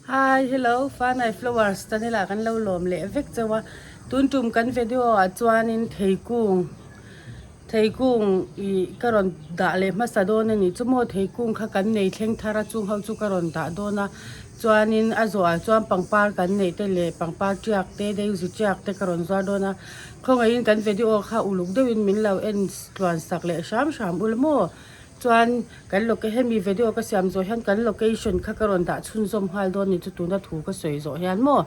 Hi hello Fanai Flowers channel ah kan lo lawm leh vek chauh a tun tum kan video ah chuanin theikung theikung ih ka rawn dah leh hmasa dawn a ni chu maw theikung kha kan nei thleng thar a chung ho chu ka rawn dah dawn a chuanin a zawh ah chuan pangpar kan neih te leh pangpar tiak te daisy tiak te ka rawn zuar dawn a khawngaihin kan video kha uluk deuhin min lo en tluan sak leh hram hram ula maw. Chuan kan loca hemi video ka siam zawh hian kan location kha ka rawn dah chhunzawm nghal dawn ni chu tuna thu ka sawi zawh hian maw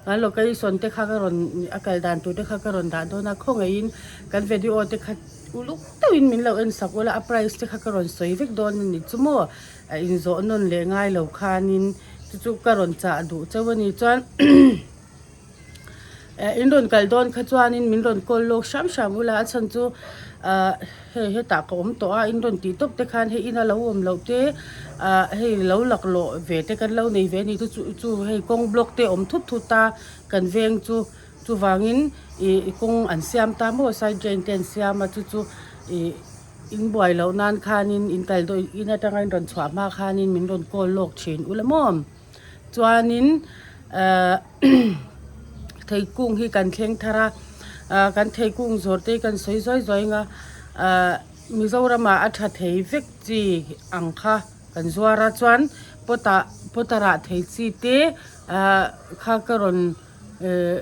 kan location te kha ka rawn a kal dan tur te kha ka rawn dah dawn a khawngaihin kan video te kha uluk deuhin min lo en sak ula a price te kha ka rawn sawi vek dawn a ni chu maw a inzawh nawn leh ngai lo khanin chu chu ka rawn chah duh chauh a ni chuan. Eh in rawn kal dawn kha chuanin min rawn call lawk hram hram ula a chhan chu ah hei hetah ka awm tawh a in rawn tih tawp te khan hei ina lo awm loh te ah hei lo laklawh ve te kan lo nei ve a ni chu chu hei kawng block te awm thut thut a kan veng chu chuvangin ih kawng an siam ta maw side drain te an siam a chu chu ih in buai loh nan khanin in kal dawn in atanga in rawn chhuah hma khanin min rawn call lawk thin ula maw. Chuanin ahh theikung hi kan thleng thar a ahh kan theikung zawrh te hi kan sawi zuai zuai ang a ahh Mizoramah a tha thei vek chi ang kha kan zuar a chuan pot ah pot a rah thei chi te ahh kha ka rawn ehh.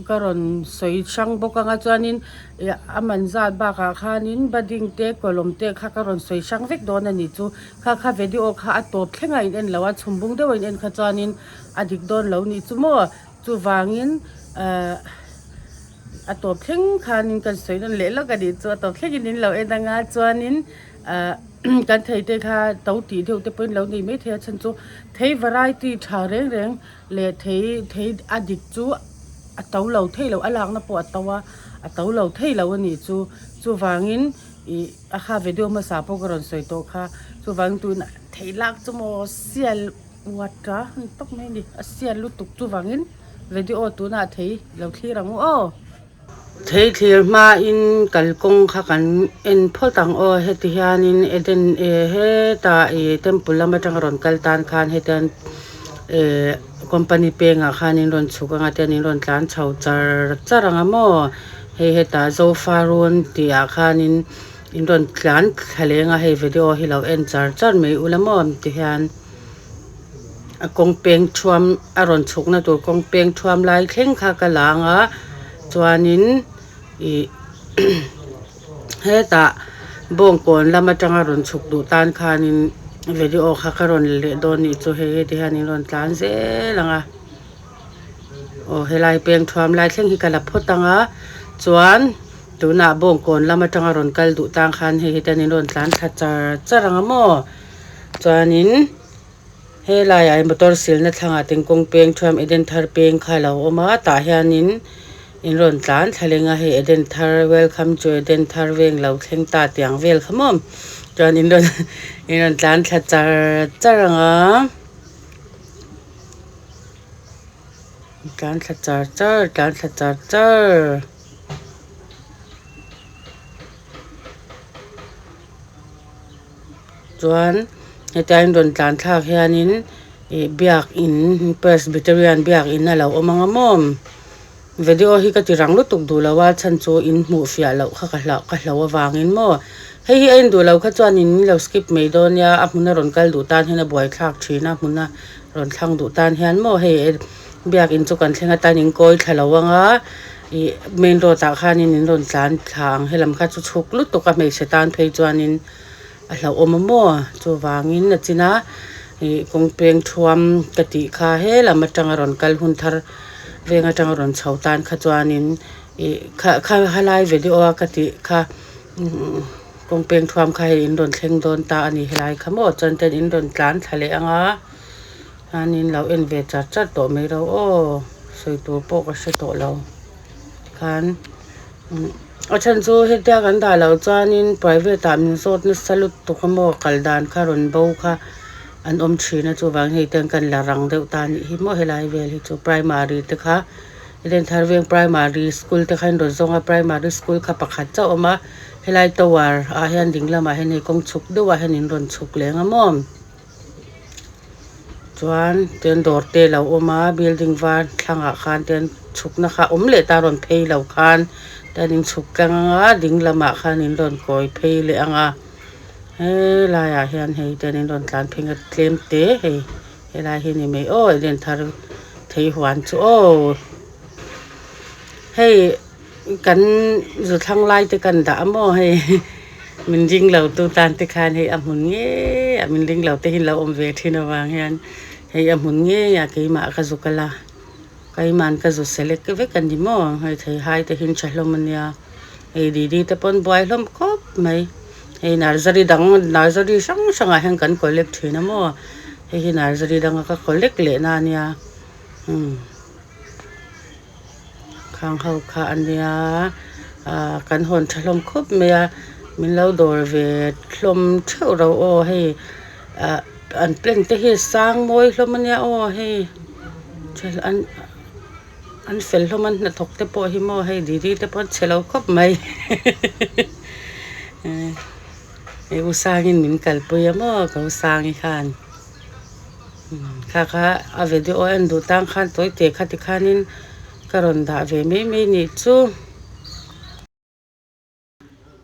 Ka rawn sawi hrang bawk anga chuanin ih a man zat bakah khanin budding te kawlawm te kha ka rawn sawi hrang vek dawn a ni chu kha kha video kha a tawp thleng a in en lo a chhum bung deuh a in en kha chuanin a dik dawn lo nih chu maw chuvangin ahh a tawp thleng khanin kan sawi nawn leh lawk a nih chu a tawp thlengin in lo en anga chuanin ahh kan thei te kha to tih deuh te pawhin lo nei maithei a chhan chu thei variety tha reng reng. Leh thei thei a dik chu a to lo thei lo a lakna pawh a to a a to lo thei lo a nih chu chuvangin ih a kha video hmasa pawh ka rawn sawi tawh kha chuvangin tunah thei lak chu maw sial uat a ni tawp mai a ni a sial lutuk chuvangin video tunah thei lo thlir ang u aw. Thei thlir hmain kalkawng kha kan en phawt ang aw heti hianin Eden eh hetah ih temple lam atanga rawn kal tan khan hetian eh company pengah khanin rawn chhuk anga tian in rawn tlan chho char char ang a maw hei hetah zofa run tih ah khanin in rawn tlan thla leng a hei video hi lo en char char mai ula maw tihian. A kawng peng thuam a rawn chhukna tur kawng peng thuam lai thleng kha ka la ang a chuanin ih hetah bawngkawn lam atanga rawn chhuk duh tan khanin video kha ka rawn leh dawn anih chu hei heti hian in rawn tlan zel ang a aw helai peng thuam lai thleng hi ka la phawt ang a chuan tunah bawngkawn lam atanga rawn kal duh tan khan hei heti hian in rawn tlan thla char char ang a maw. Chuanin helaiah hi motor silna thlangah ten kawng peng thuam Eden thar peng kha a lo awm a tah hianin in rawn tlan thla leng a hei Eden thar welcome to Eden thar veng lo thleng ta tih ang vel kha maw chuan in rawn in rawn tlan thla char char ang a tlan thla char char tlan thla char char. Chuan hetia in rawn tlan thlak hianin ih biakin presbyterian biakin a lo awm ang a maw video hi ka ti rang lutuk duh lo a chhan chu in hmuh fiah loh kha ka hlauh ka hlo avangin maw hei hi a in duh loh kha chuan in lo skip mai dawn nia a hmuna rawn kal duh tan hian a buaithlak thin a hmuna rawn thlang duh tan hian maw hei biakin chu kan thleng atan in kawi thla lo ang a ih main road ah khanin in rawn tlan thla ang helam kha chu chhuk lutuk a hmeichhe tan phei chuanin a hlauhawm a maw chuvangin a chin a ih kawng peng thuam ka tih kha helam atanga rawn kal hun thar veng atanga rawn chho tan kha chuanin ih kha kha helai video a ka tih kha kawng peng thuam kha hei in rawn thleng dawn ta a ni helai kha maw chuan ten in rawn tlan thla leh ang a. Chuanin lo en ve char char tawh mai ro aw sawi tur pawh ka hre tawh lo tikhan a chhan chu hetia kan dah loh chuanin private ah min zawt nasa lutuk a maw kal dan kha rawn bo kha an awm thin a chuvangin hei te an kan la rang deuh ta anih hi maw helai vel hi chu primary te kha Eden Veng primary school te kha an rawn zawng a primary school kha pakhat chauh a awm a helai tower ah hian ding lamah hian hei kawng chhuk deuhah hian in rawn chhuk leng a maw. Chuan ten dawr te a lo awm a building var thlangah khan ten chhukna kha awm leh ta a rawn phei lo khan ten in chhuk tlang anga ding lamah khan in rawn kawi phei leh ang a helaiah hian hei ten in rawn tlan phei a tlem te hei helai hi a ni mai aw Edenthar thei huan chu aw hei. Kan zu thlang lai te kan dah a maw hei min ring lo tu tan te khan hei a hmun ngei ah min ring lo te hi an lo awm ve thin avang hian hei a hmun ngei ah keimah ka zu kal a keiman ka zu select vek a ni maw hei thei hai te hi an tha hlawm a nia hei didi te pawn buai hlawm khawp mai hei nursery dang nursery hrang hrang ah hian kan collect thin a maw hei hi nursery danga ka collect leh na a nia umm. Khang ho kha a nia ah kan hawn tha hlawm khawp mai a min lo dawr ve hlawm theuh ro aw hei ah an plant te hi a sang mawi hlawm a nia aw hei an an fel hlawm a an hnathawk te pawh hi maw hei didi te pawh an chhe lo khawp mai hei u sangin min kalpui a maw ka u sangi khan. Kha kha a video a en duh tang khan tawi te kha tikhanin ka rawn dah ve mai mai nih chu.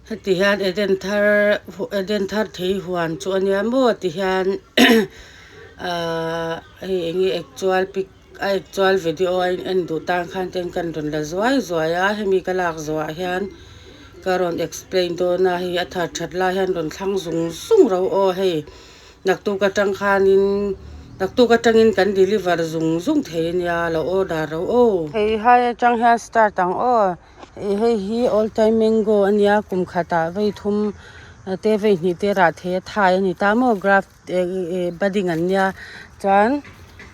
Heti hian Eden thar Eden thar thei huan chu a nia maw ti hian ahh hei eng nge actual pic a actual video a en duh tang khan ten kan rawn la zuai zuai a hemi ka lak zawhah hian ka rawn explain dawn a hei a thar that lai hian rawn thlang zung zung ro aw hei. Naktuk atang khanin naktuk atangin kan deliver zung zung thei ania lo order ro aw. Hei hai atang hian start ang aw. Hei hi all time mango ania kum khatah vei thum te vei hnih te rah thei a thai a ni ta maw graft budding an nia chuan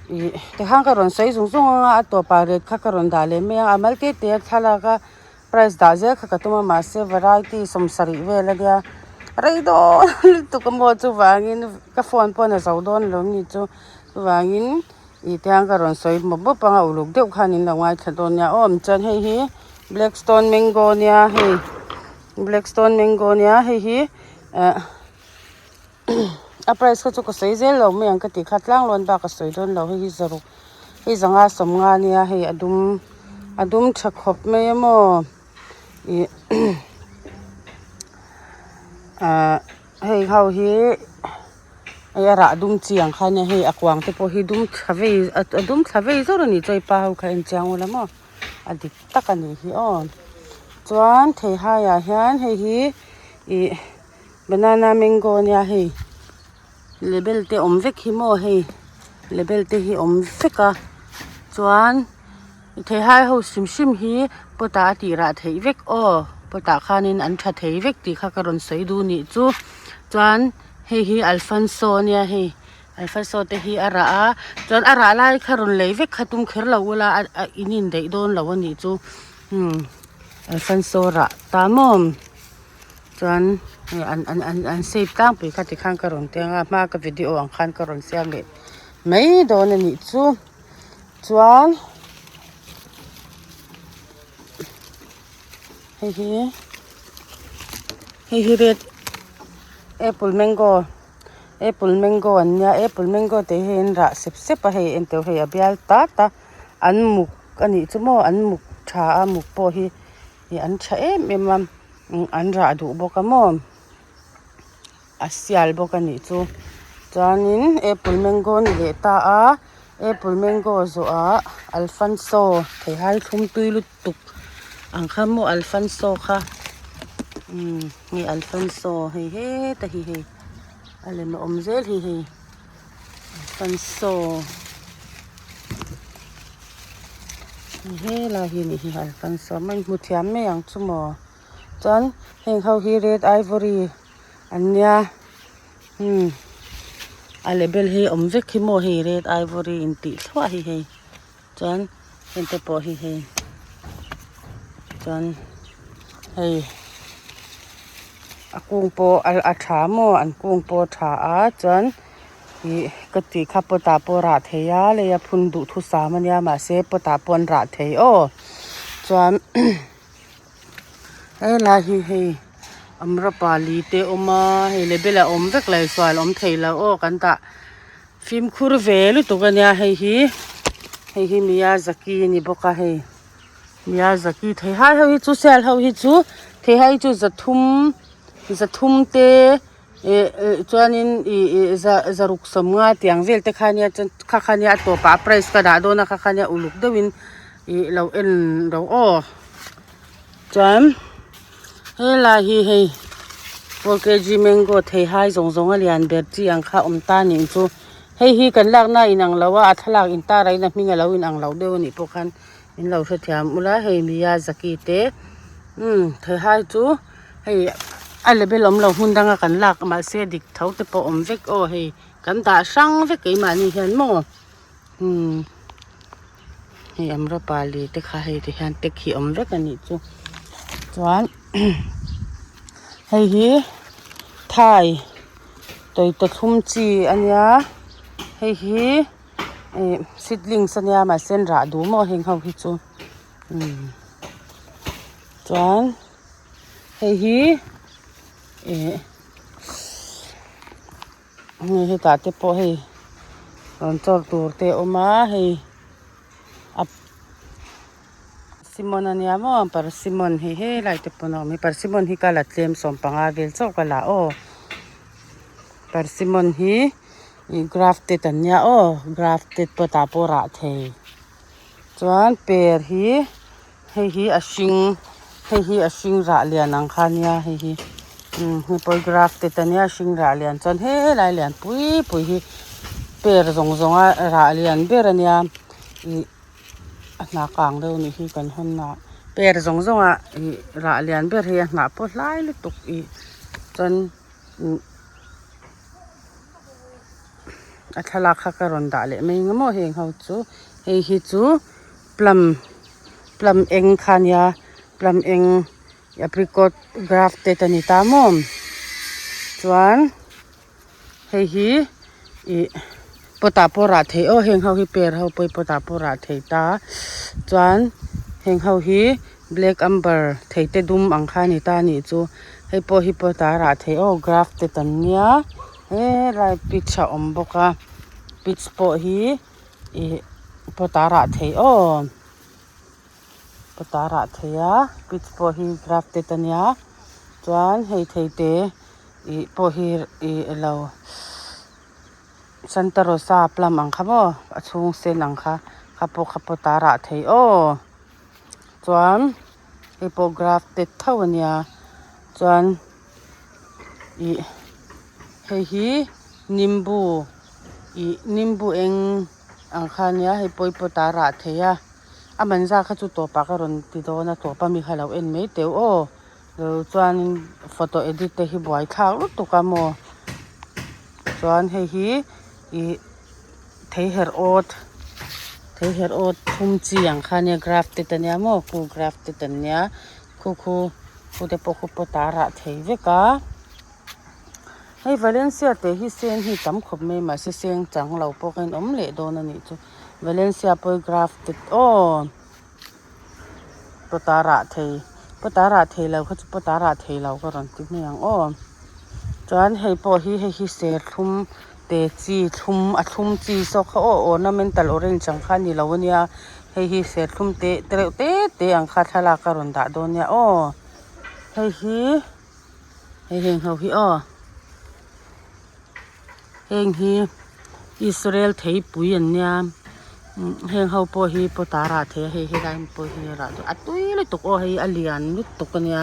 ih tikhan ka rawn sawi zung zung anga a tawpah rate kha ka rawn dah leh mai a a mal te te a thlalak a. Price dah zel kha ka tum a mahse variety sawmsarih vel a nia rei dawn lutuk a maw chuvangin ka phone pawn a zo dawn lo ni chu chuvangin ih te hian ka rawn sawi mawp mawp anga uluk deuh khan in lo ngaithla dawn nia aw chuan hei hi black stone mango nia hei black stone mango nia hei hi ah a price kha chu ka sawi zel lo mai ang ka tih kha tlanglawn bak ka sawi dawn lo hei hi zaruk hei zanga sawmnga nia hei a dum a dum tha khawp mai a maw ih ah hei ho hi hei a rah dum chi ang kha ania hei a kuang te pawh hi dum thla vei a dum thla vei zawr a ni chu hei pa ho kha en chiang ula maw a dik tak a nih hi aw chuan theihai ah hian hei hi ih. Banana mango ania hei label te awm vek hi maw hei label te hi awm vek a chuan theihai ho hrim hrim hi pot ah a tih rah theih vek aw pot ah khanin an tha thei vek tih kha ka rawn sawi duh nih chu chuan hei hi alfonso ania hei alfonso te hi a rah a chuan a rah lai kha rawn lei vek kha tum kher lo ula a in indaih dawn lo a nih chu umm alfonso rah ta maw. Chuan an an an an shape tlangpui kha tikhan ka rawn teng a hma ka video ang khan ka rawn siam leh mai dawn a nih chu chuan hei hi hei hi red apple mango apple mango an nia apple mango te hi an rah sep sep a hei en teuh hei a bial tat a an muk a nih chu maw an muk tha a muk pawh hi. Ih an tha em em a an rah duh bawk a maw a sial bawk a nih chu chuanin apple mango a ni leh ta a apple mango zawhah alfonso theihai thlum tui lutuk ang kha maw alfonso kha umm hei alfonso hei heta hi hei a lem a awm zel hi hei alfonso. Helai hi nih hi alfonso mai hmu thiam mai ang chu maw chuan heng ho hi red ivory an nia umm a label hi awm vek hi maw hei red ivory intih thluah hi hei chuan heng te pawh hi hei chuan hei a kung pawh a tha maw an kung pawh a tha a chuan. Ih ka tih kha pot ah pawh rah thei a lei a phun duh thusam ania mahse pot ah pawh an rah thei aw chuan helai hi hei amrapali te a awm a hei label a awm vek lo sual awm thei lo aw kan dah. Fimkhur ve lutuk a nia hei hi hei hi Miyazaki a ni bawk a hei Miyazaki theihai ho hi chu sale ho hi chu theihai hi chu zathum zathum te eh eh chuanin ih ih za zaruk sawmnga tiang vel te kha nia chuan kha kha nia a tawpah a price ka dah dawn a kha kha nia uluk deuhin ih lo en ro aw chuan. Helai hi hei 4 kg mango theihai zawng zawng a lian ber chi ang kha awm ta nih chu hei hi kan lakna a inang lo a a thlalak intar ah in a hming a lo inang lo deuh a nih pawh khan in lo hrethiam ula hei miyazaki te umm theihai chu hei a level awm lo hmun danga kan lak mahse dik tho te pawh awm vek aw hei kan dah hrang vek keimahni hian maw umm hei amrapali te kha hei ti hian tek hi awm vek a nih chu chuan hei hi thai tawite thlum chi a nia hei hi ih seedlings a nia mahse an rah duh maw heng ho hi chu umm chuan hei hi ih. Hei hetah te pawh hei rawn chawr tur te a awm a hei a persimmon a nia maw persimmon hei helai te pawn a awm hi persimmon hi ka la tlem sawmpanga vel chauh ka la aw persimmon hi ih grafted an nia aw grafted pawh tah pawh rah thei chuan per hi. Hei hi a hring hei hi a hring rah lian ang kha nia hei hi umm hei pawh hi grafted a nia a hring rah lian chuan helai lian pui pui hi per zawng zawng a rah lian ber a nia ih a hnah kang deuh a nih hi kan hawn ah per zawng zawng a ih rah lian ber hi a hnah pawh hlai lutuk ih chuan umm a thlalak kha ka rawn dah leh mai ang maw heng ho chu hei hi chu. Plum plum eng kha nia plum eng apricot grafted a ni ta maw chuan hei hi ih pot ah pawh rah theih aw heng ho hi per ho pawh hi pot ah pawh rah thei ta chuan heng ho hi black amber thei te dum ang kha a ni ta a nih chu hei pawh hi pot ah rah theih aw grafted an nia helai peach a awm bawk a peach pawh hi. Ih pot a rah thei aw pot a rah thei a peach pawh hi grafted a nia chuan hei thei te ih pawh hi ih elo santa rosa plum ang kha maw a chhung sen ang kha kha pawh kha pot a rah thei aw chuan hei pawh grafted tho a nia chuan ih hei hi nimbu ih nimbu eng ang kha ania hei pawh hi pot a rah thei a a man zat kha chu tawpah ka rawn ti dawn a tawp ami kha lo en mai teu aw lo chuanin photo edit te hi buai thlak lutuk a maw chuan hei hi ih thei herh awt thei herh awt thum chi ang kha ania grafted ania maw khu grafted an nia khu khu khu te pawh khu pot a rah thei vek a hei valencia tih hi seng hi tam khawp mai mahse seng chang lo pawh kha in awm leh dawn a nih chu valencia pawh hi grafted aw pot a rah thei pot a rah thei lo kha chu pot a rah thei lo ka rawn ti mai ang aw chuan hei pawh hi hei hi serthlum te chi thlum a thlum chi zawk kha aw ornamental orange ang kha a ni lo a nia. Hei hi serthlum te te reuh te te ang kha thlalak a rawn dah dawn nia aw hei hi hei heng ho hi aw heng hi Israel theipui an nia heng ho pawh hi pot ah rah thei a hei helai pawh hi a rah duh a tui lutuk aw hei a lian lutuk a nia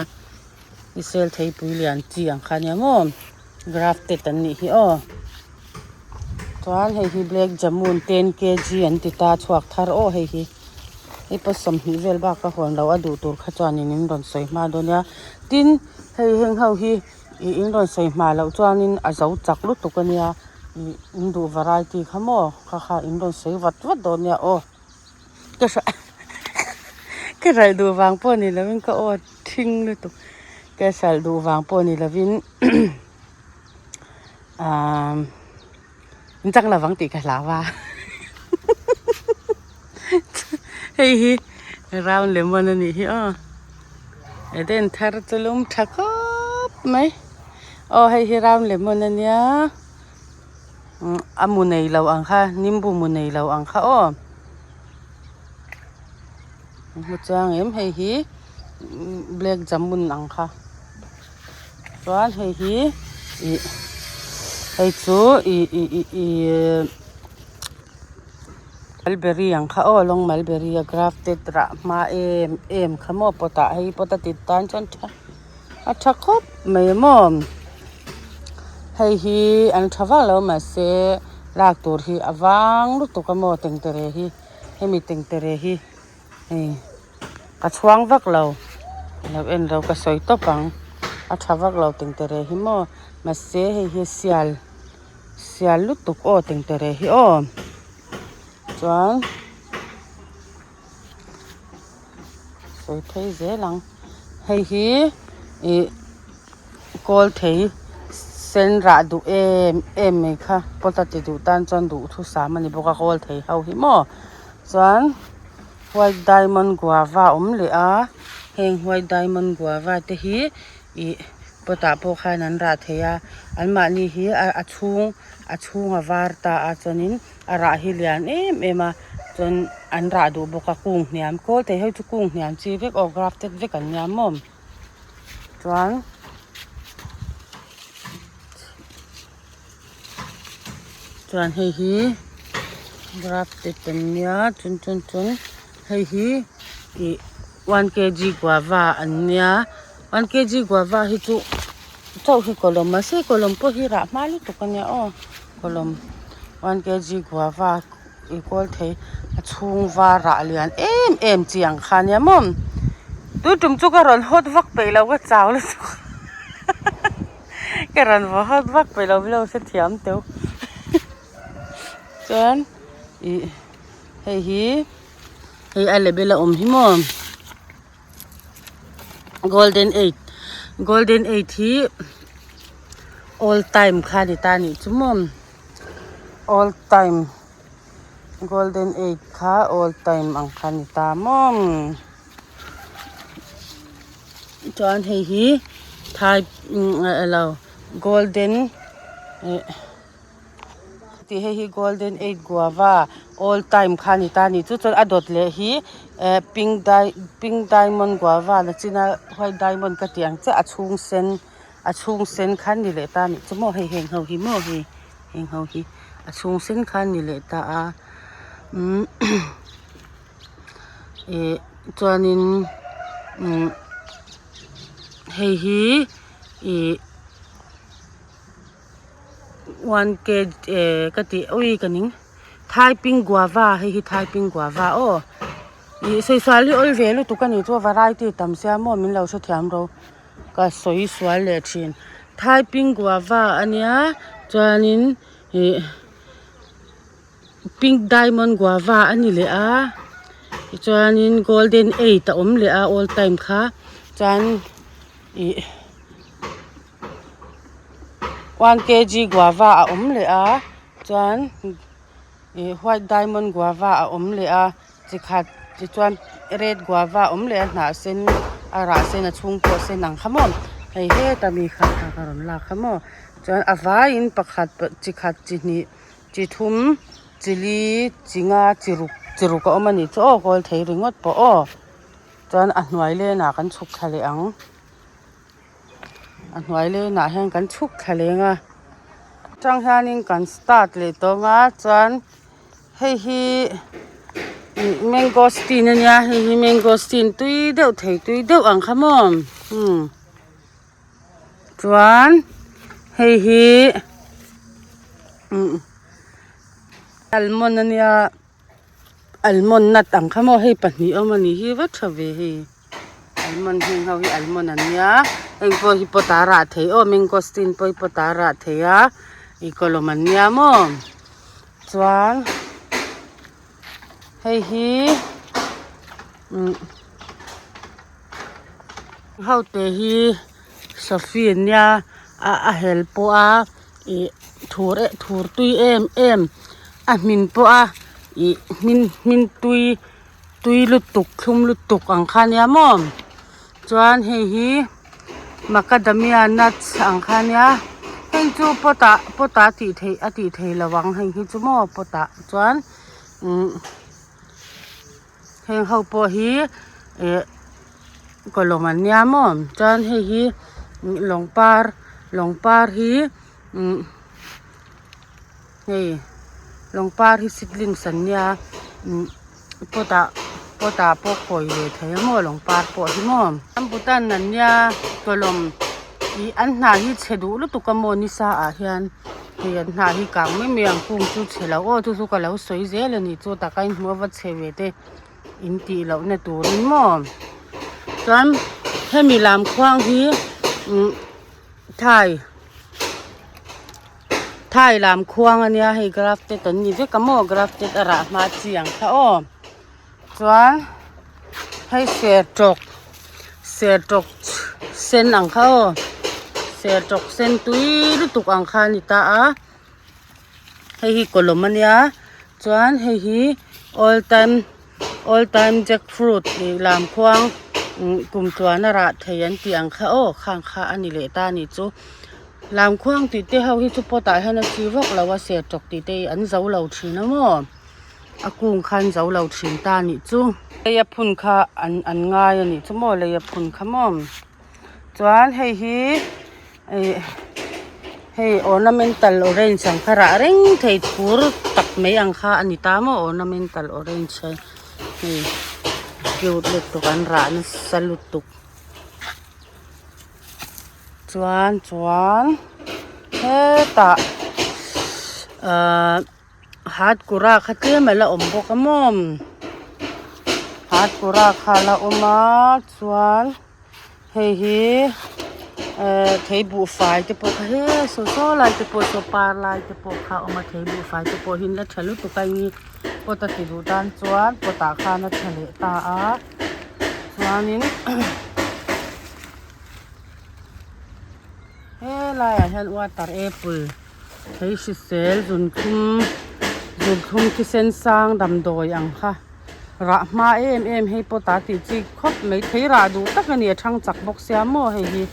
Israel theipui lian chi ang kha a nia maw grafted an nih hi aw. Chuan hei hi black jamun ten kg an ti ta chhuak thar aw hei hi hei pawh sawmhnih vel bak a hawn loh a duh tur kha chuanin in rawn sawi hma dawn nia tin hei heng ho hi ih in rawn sawi hma loh chuanin a zo chak lutuk a nia ih in duh variety kha maw kha kha in rawn sawi vat vat dawn nia aw ka hra ka hralh duh vang pawh ni lovin ka aw thing lutuk ka hralh duh vang pawh ni lovin. Ahh in chak lovang tih ka hlau a hei hi round lemon a nih hi aw eden thar chu lum tha khawp mai aw hei hi round lemon a nia. A mu nei lo ang kha nimbu mu nei lo ang kha aw hmu chiang em hei hi black jamun ang kha chuan hei hi ih hei chu ih ih ih ih mulberry ang kha aw lawng mulberry a grafted rah hma em em kha maw pot ah hei pot a ti tan chuan tha. A tha khawp mai maw hei hi an tha vak lo mahse lak tur hi a vang lutuk a maw tengtere hi hemi tengtere hi hei ka chhuang vak lo lo en lo ka sawi tawp ang a tha vak lo tengtere hi maw mahse hei hi sial sial lutuk aw tengtere hi aw chuan. Sawi phei zel ang hei hi ih kawl thei sen rah duh em em mai kha pot a ti duh tan chuan duhthusam a ni bawk a kawl thei ho hi maw chuan white diamond guava a awm leh a heng white diamond guava te hi ih pot ah pawh khan an rah thei a anmahni hi a chhung a chhung a var ta a chuanin. A rah hi lian em em a chuan an rah duh bawk a kung hniam kawl thei ho chu kung hniam chi vek aw grafted vek an nia maw chuan chuan hei hi grafted an nia chuan chuan chuan hei hi ih one kg guava an nia one kg guava hi chu chauh hi kawlawm mahse kawlawm pawh hi rah hma lutuk a nia aw. Kawlawm one kg guava i kawl thei a chhung var rah lian em em chi ang kha nia maw tun tum chu ka rawn hawt vak peih lo ka chau lutuk ka rawn vaw hawt vak peih lo milo hrethiam teuh chuan ih hei hi hei a label a awm hi maw golden eight golden eight hi all time kha a ni ta a nih chu maw all time golden eight kha all time ang kha a ni ta maw chuan hei hi thai elo golden eh. Tih hei hi golden eight guava all time kha a ni ta a ni chu chuan a dawt leh hi eh pink dai pink diamond guava la china white diamond ka tih ang chiah a chhung sen a chhung sen kha a ni leh ta a nih chu maw hei heng ho hi maw hei heng ho hi a chhung sen kha a ni leh ta a umm eh chuanin umm hei hi ih. One kg eh ka tih ui ka ning thai pink guava hei hi thai pink guava aw ih sawi sual hi awl ve lutuk a ni chu variety tam sia maw min lo hrethiam ro ka sawi sual leh thin thai pink guava a nia chuanin ih pink diamond guava a ni leh a tichuanin golden eight a awm leh a all time kha chuan ih. One kg guava a awm leh a chuan ih white diamond guava a awm leh a chi khat tichuan red guava a awm leh a hnah sen a rah sen a chhung pawh sen ang kha maw hei heta mi kha kha ka rawn lak kha maw chuan a vaiin pakhat chi khat chi hnih chi thum chi li chi nga chi ruk chi ruk a awm a nih chu aw kawl thei ringawt pawh aw chuan a hnuai lenah kan chhuk thla leh ang. A hnuai lenah hian kan chhuk thla leng a atang hianin kan start leh tawng a chuan hei hi ih mangosteen a nia hei hi mangosteen tui deuh thei tui deuh ang kha maw umm chuan hei hi umm almond a nia almond nut ang kha maw hei pahnih awm a nih hi va tha ve hei. Almond heng ho hi almond an nia heng pawh hi pot ah rah theih aw mangosteen pawh hi pot ah rah theih a ih kawlawm an nia maw chuan hei hi umm ho te hi sawfi an nia a a hel pawh a ih thur eh thur tui em em a hmin pawh a ih hmin hmin tui. Tui lutuk thlum lutuk ang kha ania maw chuan hei hi macadamia nuts ang kha ania hei. Heng chu pot ah pot ah tih theih a tih theih loh ang heng hi chu maw pot ah chuan umm heng ho pawh hi ih kawlawm an nia maw chuan hei hi lawng par lawng par hi umm hei lawng par hi seedlings an nia umm pot ah pot ah pawh khawi ve thei a maw lawng par pawh hi maw rambutan an nia kawlawm ih an hnah hi chhe duh lutuk a maw nisa ah hian hei an hnah hi kang mai mai ang kung chu chhe lo aw chu chu ka lo sawi zel a ni chu taka in hmuh a va chhe ve te in tih loh na turin maw chuan hemi lam khuang hi umm thai. Thai lam khuang a nia hei grafted an ni vek a maw grafted a rah hma chi ang kha aw chuan hei sertawk sertawk sen ang kha aw sertawk sen tui lutuk ang kha a ni ta a hei hi kawlawm a nia chuan hei hi all time all time jack fruit tih lam khuang kumtluan a rah thei an tih ang kha aw khang kha a ni leh ta a nih chu. Lamkhuang tih te ho hi chu pot ah hian a chi vak lo a sertawk tih te hi an zo lo thin a maw a kung kha an zo lo thin ta a nih chu lei a phun kha an an ngai a nih chu maw lei a phun kha maw chuan hei hi ih hei ornamental orange ang kha rah reng thei thur tak mai ang kha a ni ta maw ornamental orange hei hei cute lutuk an rah nasa lutuk. Chuan chuan hetah ahh hatkura kha tlem a la awm bawk a maw hatkura kha a la awm a chuan hei hi ehh thei buhfai te pawh kha he saw saw lai te pawh saw par lai te pawh kha a awm a thei buhfai te pawh hi an la tha lutuk a eng pot a ti duh tan chuan pot ah khan a tha leh ta a chuanin. Helaiah hian water apple thei hrisel zunthlum zunthlum thisen sang damdawi ang kha rah hma em em hei pawh ta tih chi khawp mai thei rah duh tak a ni a thang chak bawk sia maw hei hi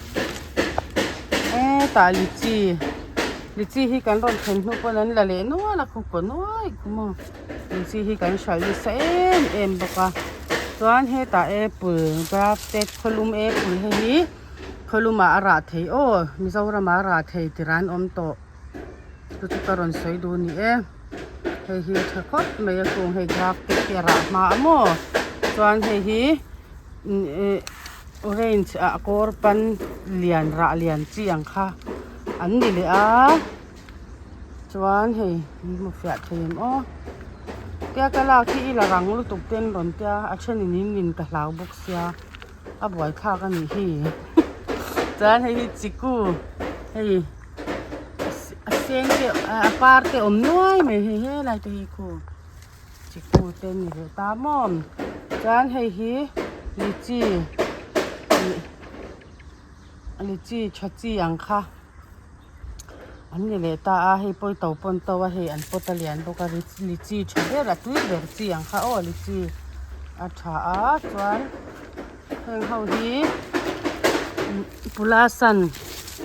hetah lychee lychee hi kan rawn thlen hnu pawn an la leh nual a khu kaw nuai khu maw lychee hi kan hralh nasa em em bawk a chuan hetah apple grafted khawlum apple hei hi. Khawlumah a rah thei aw Mizoramah a rah thei tirh an awm tawh chu chu ka rawn sawi duh a ni e hei hi a tha khawp mai a kung hei grafted hi a rah hma a maw chuan hei hi ihh orange ah kawr pan lian rah lian chi ang kha an ni leh a chuan hei in hmu fiah thei em aw tia ka lak hi i la rang lutuk te an rawn tia a thenin in in ka hlau bawk sia. A buaithlak a nih hi chuan hei hi chiku hei a seng te a par te awm nuai mai hei helai te hi khu chiku te a ni leh ta maw chuan hei hi lychee ih lychee tha chi ang kha an ni leh ta a hei pawh hi to pawn to a hei an pot a lian bawk a lychee tha ber a tui ber chi ang kha aw lychee a tha a chuan heng ho hi pulasan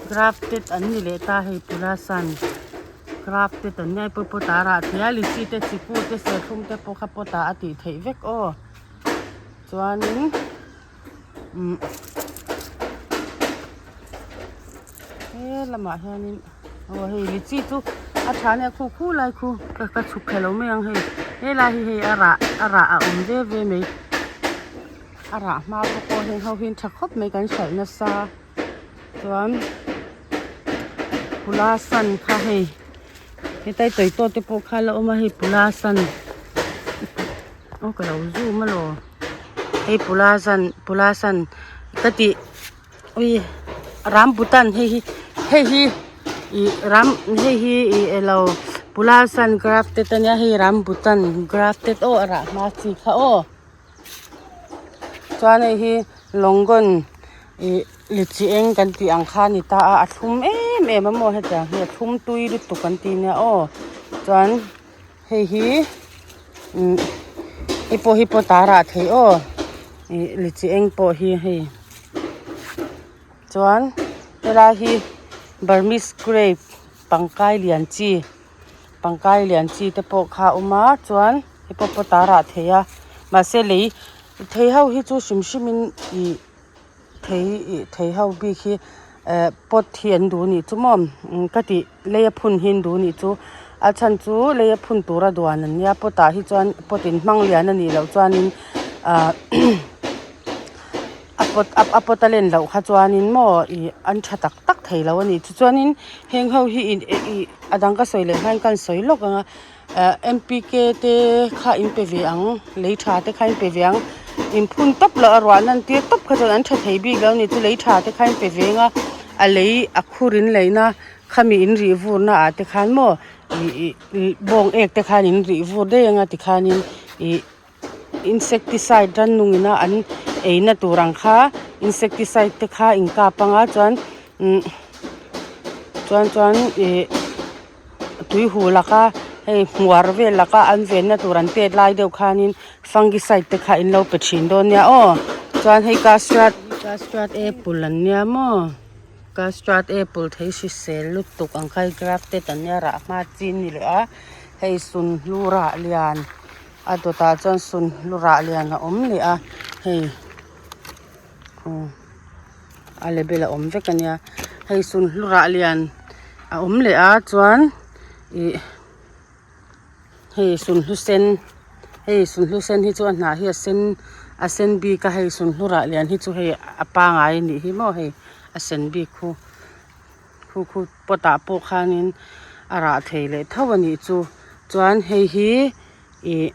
grafted an ni leh ta hei pulasan grafted an nia hei pawh pot ah a rah thei a lychee te chiku te serthlum te pawh kha pot ah a tih theih vek aw chuanin. Umm he lamah hianin aw hei lychee chu a tha ania khu khu lai khu ka ka chhuk thei lo mai ang hei helai hi hei a rah a rah a awm ve ve mai a rah hma bawk aw heng ho hi an tha khawp mai kan hralh nasa chuan pula san kha hei hetlai toyto te pawh kha a la awm a hei pula san aw ka lo zoom alaw. Hei pulasan pulasan ka tih ui rambutan hei hi hei hi ih ram hei hi ih elo pulasan grafted ania hei rambutan grafted aw a rah hma chi kha aw chuan hei hi longon ih lichi eng kan tih ang kha a ni ta a a thlum em em a maw hetiang hi a thlum tui lutuk an ti nia aw chuan. Hei hi umm hei pawh hi pawt a rah theih aw ih lichi eng pawh hi hei chuan helai hi burmese grape. pangkai lian chi pangkai lian chi te pawh kha a awm a chuan hei pawh pot ah a rah thei a mahse lei thei ho hi chu hrim hrim in ih thei ih thei ho bik hi eh pot hi an duh anih chu maw ka tih lei a phun hi an duh anih chu a chhan chu lei a phun tura duan an nia pot ah hi chuan pot in hmang lian anih loh chuanin ah a pot a pot a len loh kha chuanin maw ih an tha tak tak thei lo anih chu chuanin heng ho hi in ih a dang ka sawi leh hmain ka sawi lawk ang a ah m p k te kha in pe ve ang lei tha te kha in pe ve ang in phun tawp loh a ruah nan tir tawp kha chuan an tha thei bik lo a ni chu lei tha te kha in pe ve ang a a lei a khur in lei na khami in rih vur na ah te khan maw ih ih bawng ek te khan in rih vur daih ang a tikhanin ih. Insecticide rannung ina an eina tur ang kha insecticide te kha in kap anga chuan umm chuan chuan ih tui huh laka hei hmuar vel laka an venna tur an pet lai deuh khanin fungicide te kha in lo pe thin dawn nia aw chuan hei custard custard apple an nia maw custard apple thei hrisel lutuk ang kha hei grafted an nia rah hma chi a ni leh a hei sunhlu rah lian. A dawtah chuan sunhlu rah lian a awm leh a hei aw a label a awm vek a nia hei sunhlu rah lian a awm leh a chuan ih hei sunhlu sen hei sunhlu sen hi chu a hnah hi a sen a sen bik a hei sunhlu rah lian hi chu hei a pangai a nih hi maw hei a sen bik khu. Khu khu pot ah pawh khanin a rah thei leh tho a nih chu chuan hei hi ih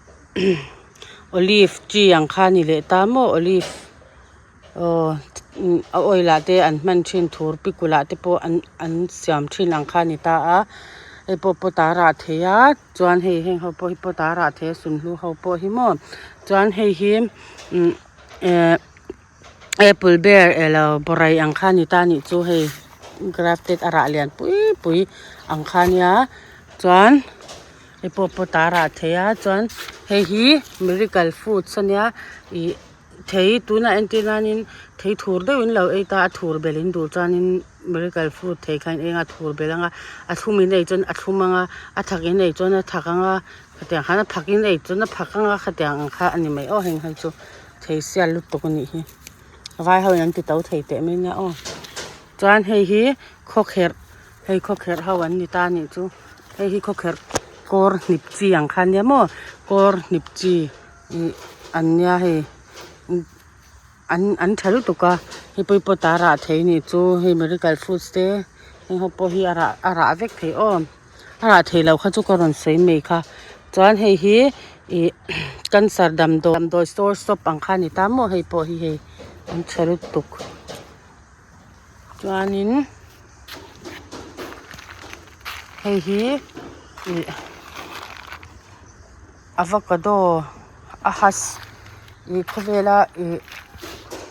olive tree ang kha a ni leh ta maw olive aw a oil ah te an hman thin thur pikul ah te pawh an an siam thin ang kha a ni ta a hei pawh pot ah a rah thei a chuan hei heng ho pawh hi pot ah a rah thei a sunhlu ho pawh hi maw chuan hei hi umm eh. Apple ber elo bawrei ang kha a ni ta a nih chu hei grafted a rah lian pui pui ang kha a nia chuan hei pawh pot ah a rah thei a chuan hei hi miracle fruits a nia ih thei tunah entir nanin thei thur deuh in lo ei ta a thur belh in duh chuanin miracle fruit thei kha in eng a thur belh ang a a thlum in ei chuan a thlum ang a a thak in ei chuan a thak ang a khatiang khan a phak in ei chuan a phak ang a khatiang ang kha a ni mai aw heng ho chu. Thei sial lutuk a nih hi vai ho in an ti to thei teh mai nia aw chuan hei hi khawkherh hei khawkherh ho an ni ta a nih chu hei hi khawkherh kawr hnip chi ang kha ania maw kawr hnip chi ih an nia hei an an tha lutuk a hei pawh hi pot ah a rah thei a nih chu hei miracle fruits te heng ho pawh hi a rah a rah vek thei aw. A rah thei lo kha chu ka rawn sawi mai kha chuan hei hi ih cancer damdawi damdawi store shop ang kha a ni ta maw hei pawh hi hei an tha lutuk chuanin hei hi ih avocado a has ih khawvela ih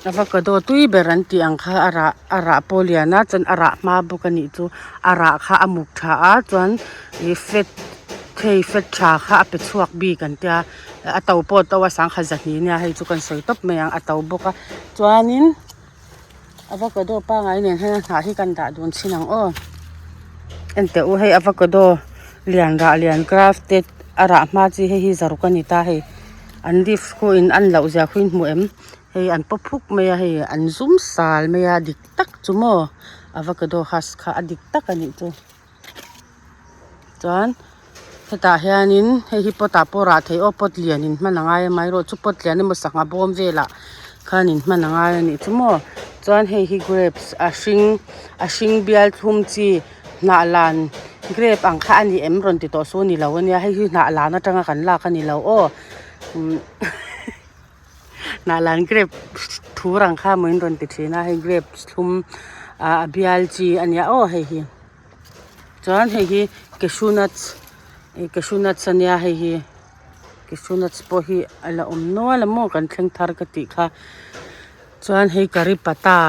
avocado tui ber an tih ang kha a rah a rah pawh a lian a chuan a rah hma bawk a nih chu a rah kha a muk tha a chuan ih fat hei fat tha kha a pe chhuak bik an tia a to pawh a to a sangkhat zahnih ania hei chu kan sawi tawp mai ang a to bawk a chuanin avocado pangai nen hian a hnah hi kan dah dun chhin ang aw enteh u hei avocado lian rah lian grafted a rah hma chi hei hi zaruk a ni ta hei an leaf khu in an loh zia khu in hmu em hei an paw phuk mai a hei an zum sal mai a dik tak chu maw avocado husk kha a dik tak a nih chu. Chuan hetah hianin hei hi pot ah pawh rah theih aw pot lian in hman a ngai a amaherawh chu pot lian emaw sangha bawm velah khan in hman a ngai a nih chu maw chuan hei hi grapes a hring a hring bial thlum chi hnah lan grape ang kha a ni em rawn ti tawh su a ni lo a nia hei hi hnah lan atanga kan lak a ni lo aw umm hnah lan grape thur ang kha maw in rawn ti thin a hei grapes thlum ah a bial chi a nia aw hei hi. Chuan hei hi cashew nuts ih cashew nuts a nia hei hi cashew nuts pawh hi a la awm nual a maw kan thleng thar ka tih kha chuan hei curry patta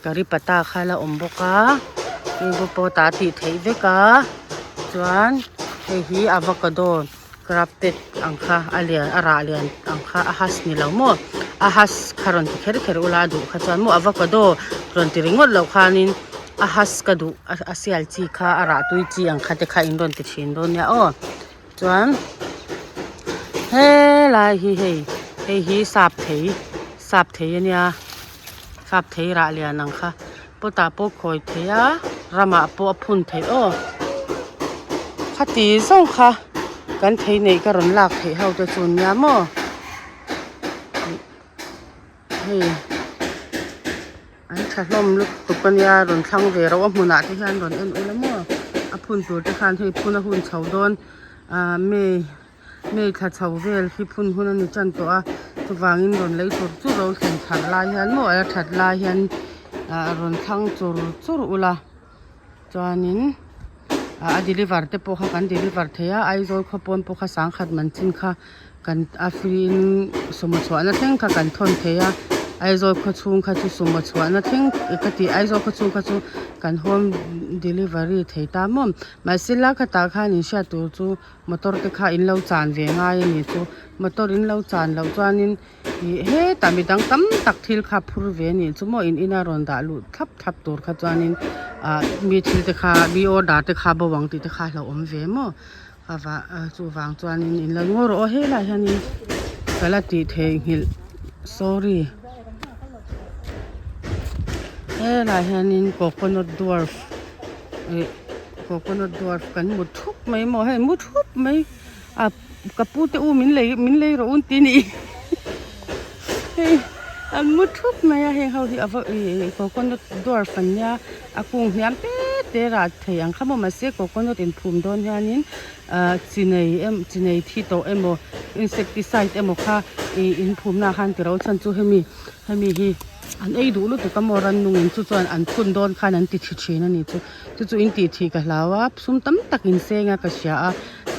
curry patta kha a la awm bawk a heng te pawh tah a tih theih vek a chuan hei hi avocado crafted ang kha a lian a rah lian ang kha a husk ni lo maw a husk kha rawn ti kher kher ula a duh kha chuan maw avocado rawn ti ringawt loh khanin. a husk ka duh a sial chi kha a rah tui chi ang kha te kha in rawn ti thin dawn nia aw chuan helai hi hei hei hi sap thei sap thei a nia sap thei rah lian ang kha pot ah pawh khawi thei a ramah pawh a phun theih aw khati zawng kha kan thei neih ka rawn lak theih ho te chu nia maw. Hei an tha hlawm lutuk a nia rawn thlang ve reuh a hmunah te hian rawn en ula maw a phun tur te khan hei phun a hun chho dawn ah may may thla chho vel hi phun hun a ni tan tawh a chuvangin rawn lei tur chu ro thlen thar lai hian maw a that lai hian ah rawn thlang chur chur ula chuanin ah a deliver te pawh kha kan deliver thei a Aizawl khaw pawn pawh kha sangkhat man chin kha. Kan a free in sumo chhuahna thleng kha kan thawn thei a Aizawl khaw chhung kha chu sumo chhuahna thleng ka tih Aizawl khaw chhung kha chu kan home delivery thei ta maw mahse la khatah khan in hriat tur chu motor te kha in lo chan ve ngai a ni chu motor in lo chan loh chuanin ih hetah midang tam tak thil kha phur ve a nih chu maw in ina rawn dah luh thlap thlap tur kha chuanin ah mi thil te kha mi order te kha bo ang tih te kha a hlauhawm ve maw. A vah chuvang chuanin in lo ngaw rawh aw helaiah hianin ka la tih theihnghilh sorry helaiah hianin coconut dwarf ih coconut dwarf kan hmu thup mai maw hei mu thup mai a ka pu te u min lei min lei rawh u an ti a nih hei an mu thup mai a heng ho hi a va ih coconut dwarf an nia. A kung hniam te te rah thei ang kha maw mahse coconut inphum dawn hianin ah chi nei em chi nei thi tawh emaw insecticide emaw kha ih inphumna ah khan tiro chhan chu hemi hemi hi an ei duh lutuk a maw rannungin chu chuan an phun dawn khan an ti thi thin a ni chu chu chu in tih thih ka hlau a sum tam tak in seng a ka hria a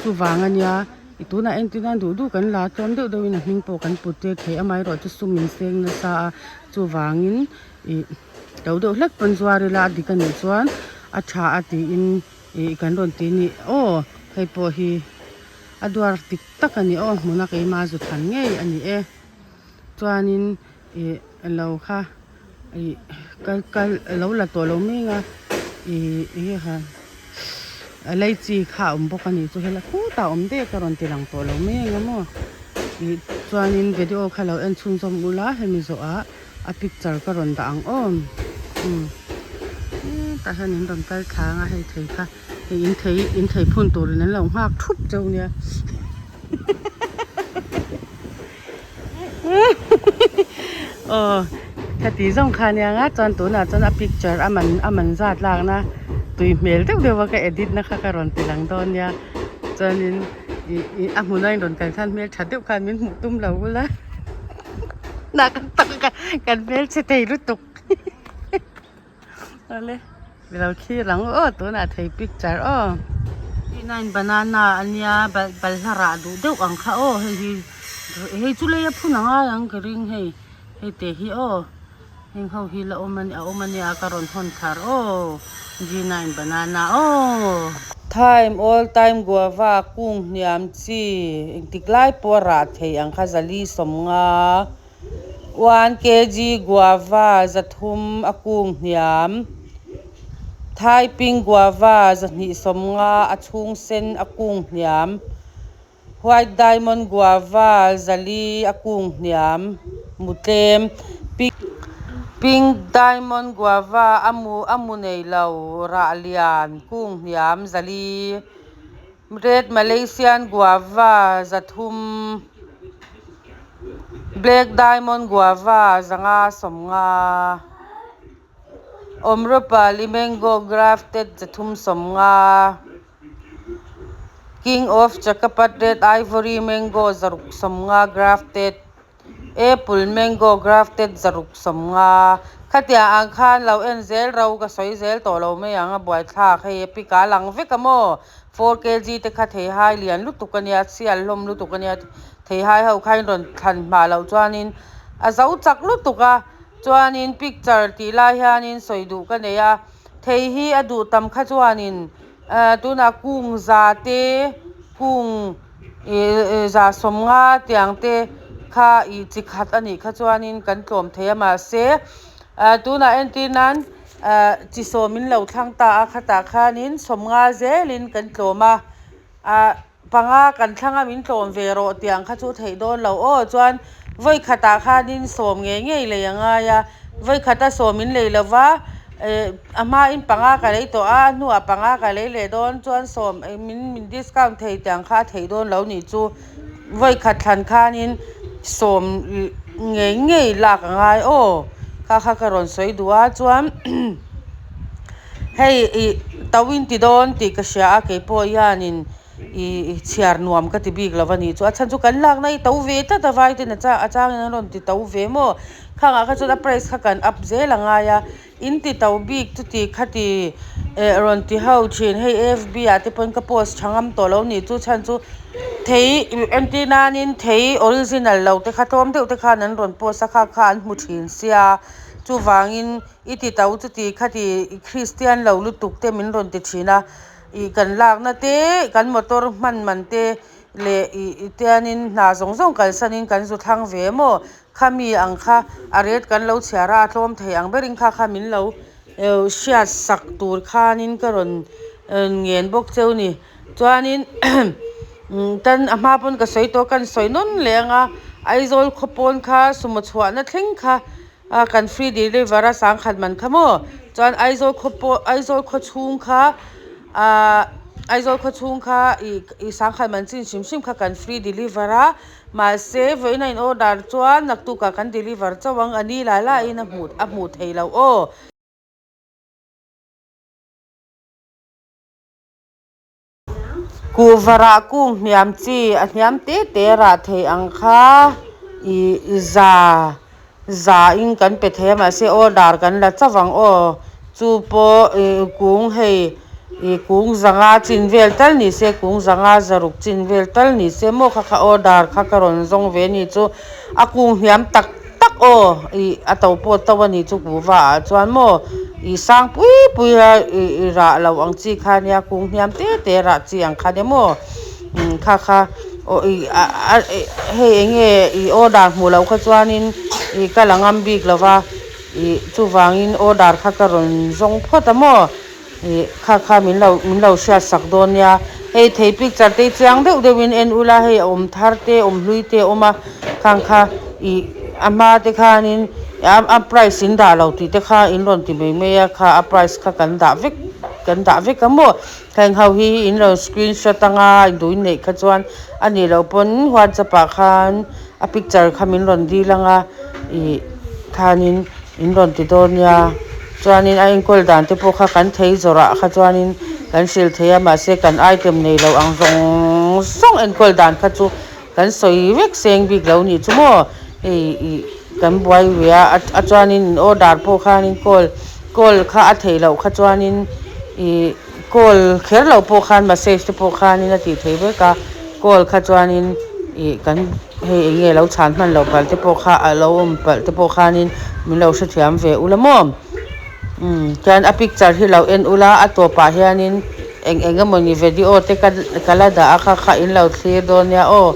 chuvang a nia ih tunah entir nan duh duh kan la tlawm deuh deuhin a hming pawh kan put tir thei amaherawhchu sum in seng nasa a chuvangin ih. Lo deuh hlek pawn zuar ila a dik a nih chuan a tha a tiin ih kan rawn ti a ni aw hei pawh hi a duar dik tak a ni aw hmuna keima zu than ngei a ni e chuanin ih lo kha ih kal kal lo la tawh lo meng a ih enge kha leichi kha a awm bawk a ni chu hela khutah a awm dek a rawn ti lang tawh lo meng a maw ih chuanin video kha lo en chhunzawm ula hemi zawhah. A picture ka rawn dah ang aw umm hetah hian in rawn kal thlang a hei thei kha hei in thei in thei phun turin an lo nghak thup cheu nia aw khati zawng kha ania nga chuan tunah chuan a picture a man a man zat lakna tui hmel deuh deuh a ka edit na kha ka rawn ti lang dawn nia chuanin ih ih a hmun a in rawn kal khan hmeltha deuh khan min hmuh tum lo ula. Nah kan tak a kan hmelchhe thei lutuk awle mi lo thlir ang aw tunah thei picture aw nine banana ania balhla rah duh deuh ang kha aw hei hi hei chu lei a phun a ngai ang ka ring hei hei te hi aw heng ho hi la awm a awm ania ka rawn hawn thar aw G nine banana aw. Thyme all time guava kung hniam chi engtik lai pawh a rah theih ang kha zali sawmnga one kg guava zathum a kung hniam thaiping guava zahnih sawmnga a chhung sen a kung hniam white diamond guava zali a kung hniam mutlem pink pink diamond guava a mu a mu nei lo rah lian kung hniam zali. Red Malaysian guava zathum Black Diamond guava zanga sawmnga Amrapali mango grafted zathum sawmnga King of Chakapat Red Ivory mango zaruk sawmnga grafted. Apple mango grafted zaruk sawmnga khatiang ang khan lo en zel ro ka sawi zel tawh lo mai ang a buaithlak hei a pic ah a lang vek a maw four kg te kha theihai lian lutuk a nia chhial hlawm lutuk a nia theihai ho kha in rawn thlan hma loh chuanin a zo chak lutuk a chuanin picture tih lai hianin sawi duh ka nei a thei hi a duh tam kha chuanin ah tunah kung za te kung. Ih za sawmnga tiang te kha ih chi khat a nih kha chuanin kan tlawm thei a mahse ah tunah entir nan Ahh chi sawm in lo thlang ta a khatah khanin sawmnga zelin kan tlawm a ah panga kan thlang a min tlawm ve rawh tih ang kha chu theih dawn lo aw chuan vawi khatah khanin sawm ngei ngei lei a ngai a vawi khata sawm in lei lo va eh a hmain panga ka lei tawh a a hnuah panga ka lei leh dawn chuan sawm min min discount thei tih ang kha a theih dawn lo nih chu vawi khat thlan khanin sawm ngei ngei lak a ngai aw kha kha ka rawn sawi duh a chuan hei ih to in ti dawn tih ka hria a keipawh hianin ih chhiar nuam ka ti bik lo a nih chu a chhan chu kan lakna hi to ve tlat a vai ten a changin an rawn ti to ve maw khangah kha chuan a price kha kan up zel a ngai a in ti to bik chuti khati eh rawn ti ho thin hei F B ah te pawhin ka post tha ngam tawh lo a nih chu chhan chu thei entir nanin thei original lo te kha tlawm deuh te khan an rawn post a kha kha an hmu thin sia chuvangin i ti to chuti khati Kristian lo lutuk te min rawn ti thin a. Ih kan lakna te kan motor hman man te leh ih tianin hna zawng zawng kalsanin kan zu thlang ve maw khami ang kha a rate kan lo chhiar a a tlawm thei ang berin kha kha min lo hriat sak tur khanin ka rawn ngen bawk cheu ni chuanin tan a hma pawn ka sawi tawh kan sawi nawn leh ang a Aizawl khawpawn kha sumo chhuahna thleng kha. A kan free deliver a sangkhat man kha maw chuan Aizawl khaw pawh Aizawl khaw chhung kha ahh Aizawl khaw chhung kha ih ih sangkhat man chin hrim hrim kha kan free deliver a mahse vawiin a in order chuan naktuk ah kan deliver chauh ang a ni lai laiin a hmuh a hmuh theih loh aw. Kuhva rah kung hniam chi a hniam te te rah theih ang kha ih za za in kan pe thei a mahse order kan la chauh ang aw chu pawh ih kung hei ih kung zanga chin vel tal ni se kung zanga zaruk chin vel tal ni se maw kha kha order kha ka rawn zawng ve a ni chu a kung hniam tak tak aw ih a to pawh to a nih chu kuhva ah chuan maw ih sang pui pui a ih rah loh ang chi kha nia kung hniam te te rah chi ang kha nia maw umm kha kha aw ih ah hei eng nge ih order hmuh loh kha chuanin ih ka la ngam bik lo va ih chuvangin order kha ka rawn zawng phawt a maw. Ih kha kha min lo min lo hriat sak dawn nia hei thei picture te hi chiang deuh deuh in en ula hei a awm thar te awm hlui te a awm a khang kha ih a hma te khanin a price in dah lo tih te kha in rawn ti mai mai a kha a price kha kan dah vek kan dah vek a maw heng ho hi in rawn screenshot anga duh in neih kha chuan a nih loh pawn whatsapp ah khan a picture kha min rawn dil anga ih khanin. In rawn ti dawn nia. Chuanin a enkawl dan te pawh kha kan thei zawrah kha chuanin kan hrilh thei a, mahse kan item nei lo ang zawng zawng enkawl dan kha chu kan sawi vek seng bik lo nih chu maw. Hei ih kan buai ve a, a chuanin in order pawh khanin call call kha a theih loh kha chuanin ih call kher loh pawh khan message te pawh khanin a tih theih vek a, call kha chuanin ih kan. Hei eng nge lo chhan hman loh palh te pawh kha a lo awm palh te pawh khanin min lo hrethiam ve ula maw umm chuan a picture hi lo en ula a tawpah hianin eng eng emawni video te ka ka la dah a kha kha in lo thlir dawn nia aw.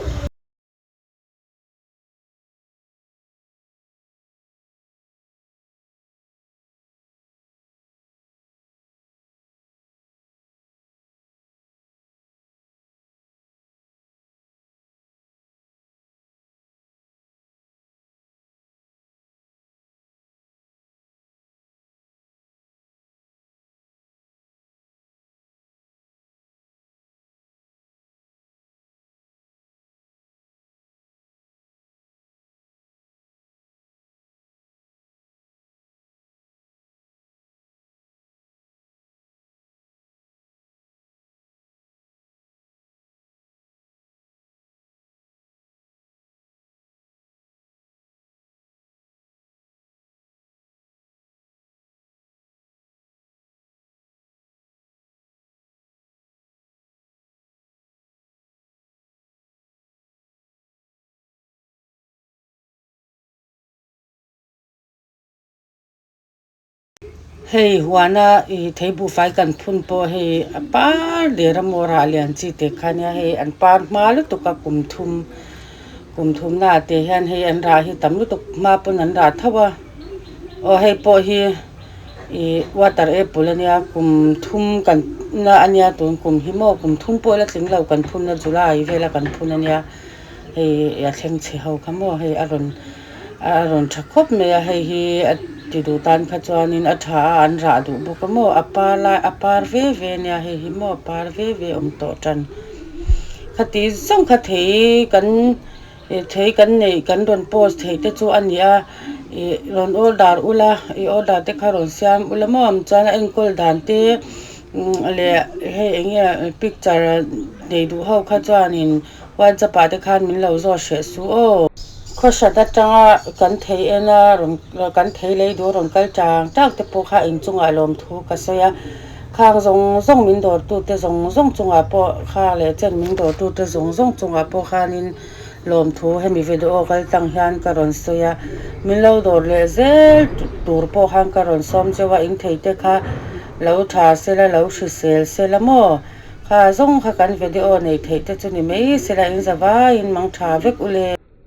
Hei huana ih thei buhfai kan phun pawh hei a par der a maw rah lian chi te kha nia hei an par hma lutuk a kum thum kum thum naah te hian hei an rah hi tam lutuk hma pawn an rah tho a aw hei pawh hi. Ih water apple ania kum thum kan na ania tun kum hi maw kum thum pawh la tling lo kan phun na july vela kan phun ania hei a thleng chhe ho kha maw hei a rawn a rawn tha khawp mai a hei hi a ti duh tan kha chuanin a tha a an rah duh bawk a maw a par lai a par ve ve ania hei hi maw a par ve ve awm tawh tan khati zawng kha thei kan. Ih thei kan neih kan rawn post theih te chu a ni a ih rawn order ula ih order te kha rawn siam ula maw ang chuan a enkawl dan te leh hei eng nge picture nei duh ho kha chuanin whatsapp ah te khan min lo zawt hreh suh aw. Khawhrat atanga kan thei en a rawn kan thei lei duh a rawn kal tang tang te pawh kha inchungah lawmthu ka sawi a khang zawng zawng min dawrtute zawng zawng chungah pawh kha leh chen min dawrtute zawng zawng chungah pawh khanin. Lawmthu hemi video kal tlang hian ka rawn sawi a, min lo dawr leh zel tur pawh khan ka rawn sawm cheu a, in thei te kha lo tha sela lo hrisel sela maw? Kha zawng kha kan video nei theih te chu ni mai sela in za vaiin mang tha vek u le.